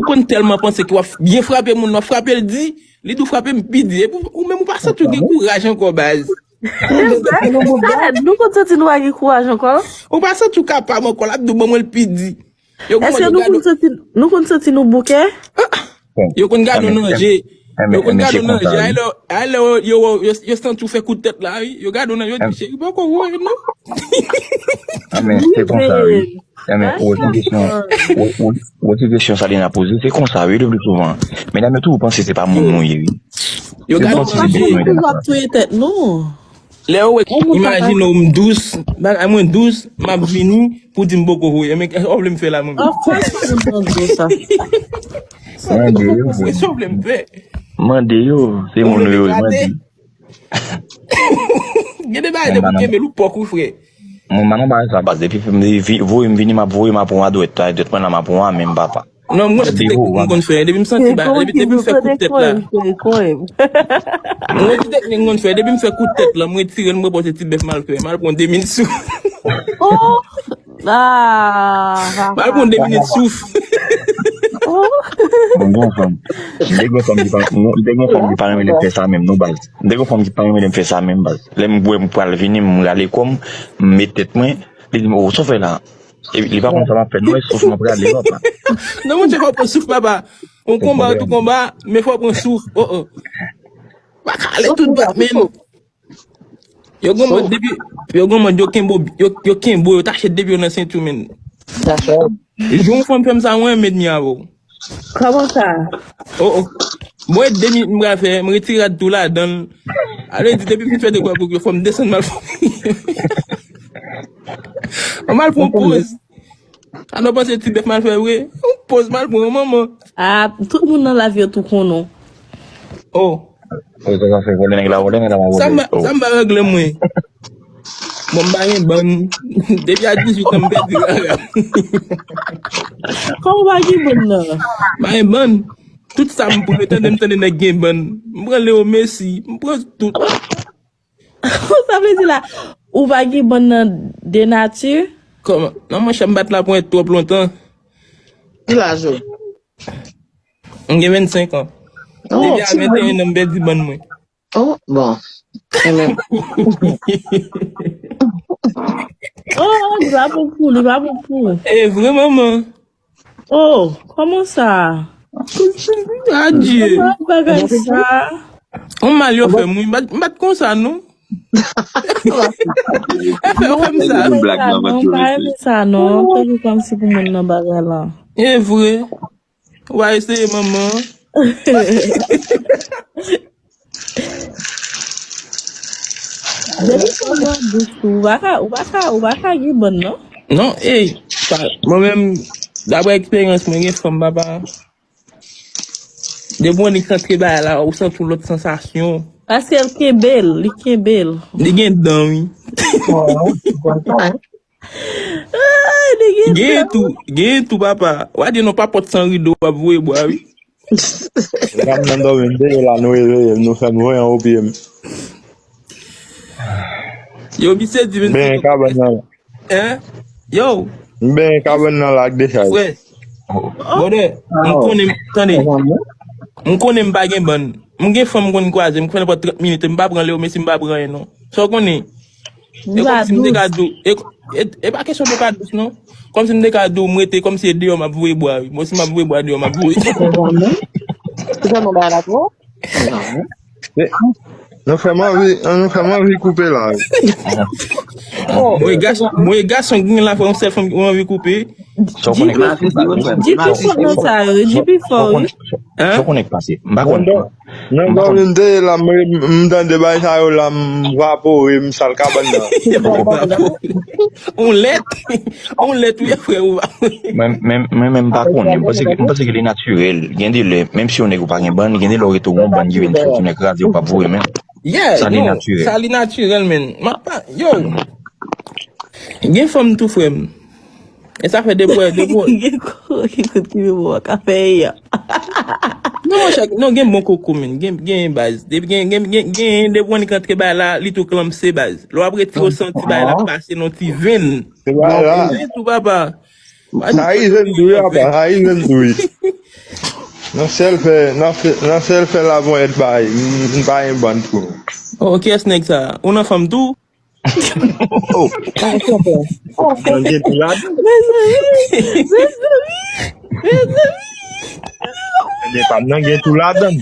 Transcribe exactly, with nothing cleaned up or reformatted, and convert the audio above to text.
konn tèlman panse ke w ap byen frape moun, w ap frape l di, li di w frape m pi di. Epi ou menm ou pa santi w gen kouraj ankò, baz. E vre? Alèz, nou konn santi nou pa gen kouraj ankò? Ou pa santi w kapab ankò, l ap di w ban mwen l pi di. Yo konn Èske yo nou gade konn santi, nou konn santi nou bouke? Yo konn gade w nan je. Yo konn gade w nan je. Ay lè, ay lè yo, yo, yo, yo santi w fè kout tèt la, wi. Yo gade w nan je, yo di, cheri, poko woye, non. Anben, se konsa, wi. Anben, ou ti kesyon, ou, ou, ou ti kesyon Salina poze, se konsa, wi, le pli souvan. Medam yo toujou panse se pa moun nou ye, wi. Yo gade w nan je. Yo panse se moun nou ye. Ap touye tèt nou. Lè yo wè, imajine w, m dous, bagay mwen dous, m ap vini pou di m poko voye. Men, sa w vle m fè la, mwen menm? Of course, pa gen moun dous sa. Mande yo, bro. Sa w vle m fè? Mande yo, se moun yo, mande. Gen de bagay de pou kenbe l ou pòk ou frè. Mwen, m pa nan bagay sa, baz. Depi m vi-, voye m vini, m ap voye, m ap pran dwèt, dwèt mwen la, m ap pran menm papa. Non, mwen ti teknik m konn fè. Depi m santi ba, depi, depi m fè kout tèt la. Mwen ti teknik m konn fè. Depi m fè kout tèt la, mwen tire l, mwen pote ti bèf m al fè. M al pran de mil souf. Oh! Ah! M al pran de mil souf. Oh! Mwen gon fanm. M te gon fanm ki pa, m te gon fanm ki pa renmen lè m fè sa menm, non, baz. M te gon fanm ki pa renmen lè m fè sa menm, baz. Lè m wè m pral vini, m rale kò m, m met tèt mwen, li di m, "Oh, sa w fè la?" E li pa konn sa m ap fè, non, e souf m ap rale, papa. Non, monchè, fò w pran souf, papa. On konba, tout konba, men fò w pran souf. Oh, oh. Pa ka ale tout bat, men. Yo gon mòd depi, yo gon mòd yo kenbe w, yo, yo kenbe w, yo tache depi yo nan senti w, men. Jou yon fanm fè m sa, mwen, medmi avè w. Kòman sa? Oh, oh. Mwen, de minit m pral fè, m retire rad tou ladan l. Ale di, depi m fin fè de kwa pou yo, fò m desann m al fè. M al pran poz. Sa nou panse ti bèf m al fè vre? Yon poz m al pran, manman. Ah, tout moun nan lavi yo tou konnen w. Oh. Ou te ka fè vòlè nèg la, vòlè nèg la, pa vòlè. Sa m ba, sa m ba regle mwen. Bon, m pa gen bann. Depi a dizuit an, m pèdi rara. Kòman w pa gen bann nan? M pa gen bann. Tout sa m pran, tande m tande nèg gen bann. M pran Leo Messi, m pran tout. Sa vle di la, ou pa gen bann nan de nati? Kòman? Non, monchè, m bat la ponyèt twòp lontan. Ki laj ou? M gen vennsenk an. Oh, depi a venteyen an, m pèdi bann mwen. Oh, bon. Enben. Oh, li pa bon pou, li pa bon pou. E vre, manman. Oh, kòman sa? Adye. Kòman bagay sa? On mal yo fè m, wi. M pa t, m pa t konsa, non. Yo fè m sa. Yo fè m sa, non. M pa renmen sa, non. Toujou kòmsi pou moun nan bagay la. E vre. Ou va eseye, manman. Depi fanm nan dous, ou pa ka, ou pa ka, ou pa ka gen bann, non? Non, ey, sa, mwen menm, daprè eksperyans mwen, gen fanm, papa. Depi w annik rantre bagay la, ou santi yon lòt sansasyon. Paske l kenbe l, li kenbe l. Li gen dan, wi. Oh, kontan, hein? Ay, li gen dan. Gen tou, gen tou, papa. W a di non, pa pòt san rido, w ap voye bwa, wi. Lè m nan dòmi, m te ye la, nou reveye m, nou fè m voye an o pye m. Yo, misye di, men kabann nan. Hein? Yo. M benyen kabann nan la ak dechay. Frè. Brother, m konnen, tande. M konnen m pa gen bann. M gen fanm m konn kwaze, m fè nenpòt trant minit, m pa pran Leo Messi, m pa pran anyen, non. Sa w konnen? E kòmsi m te ka di w, e, e, e pa kesyon de pa dous, non. Kòmsi m te ka di w, m rete, kòmsi e deyò m ap voye bwa, wi. Bon, si m ap voye bwa deyò, m ap voye. Ou konn yon bagay la twò? Non. Nou fè m anvi, nou fè m anvi koupe la. Mwen gason, mwen gason ki gen la fè yon sèl fanm ki anvi koupe. Sa w konnen k pase? Di pi fò nan sa yo, di pi fò, wi. Sa w konnen k pase? M pa konn. Nan dòmi m te ye la, m, m tande bay sa yo la, m vapore, m sal kabann nan. On lèt, on lèt, wi, frè, ou va. Mwen, mwen, mwen menm m pa konnen. M panse ke, m panse ke li natirèl. Gen de lè, menm si yon nèg ou pa gen bann, gen de lè ou rete w gon bann ki vin fè tounen kraze, ou p ap voye menm. Yeah, sa li natirèl. Sa li natirèl, men. M ap pa, yo. Gen fanm tou, frè m. E sa fè de bwè, de bwè. Gen koko ki kout ki bon, w ka fè ya. Non, monchè, non, gen bon koko, men. Gen, gen baz. Depi gen, gen, gen, gen, depi w annik rantre bay la, li tou klanmse baz. Lè w ap retire w santi bay la ap pase nan ti venn. Se bay la. Gen tou, papa. Sa rive m tou, wi, papa, sa rive m tou, wi. Nan sèl fè, nan fè, nan sèl fè lavonyèt bay, m, m pa gen bann twou. Oh, kiyès nèg sa? Ou nan fanm tou? Nan gen tou ladan. Mezanmi, mezanmi, mezanmi. Ebyen, pa m nan gen tou ladan.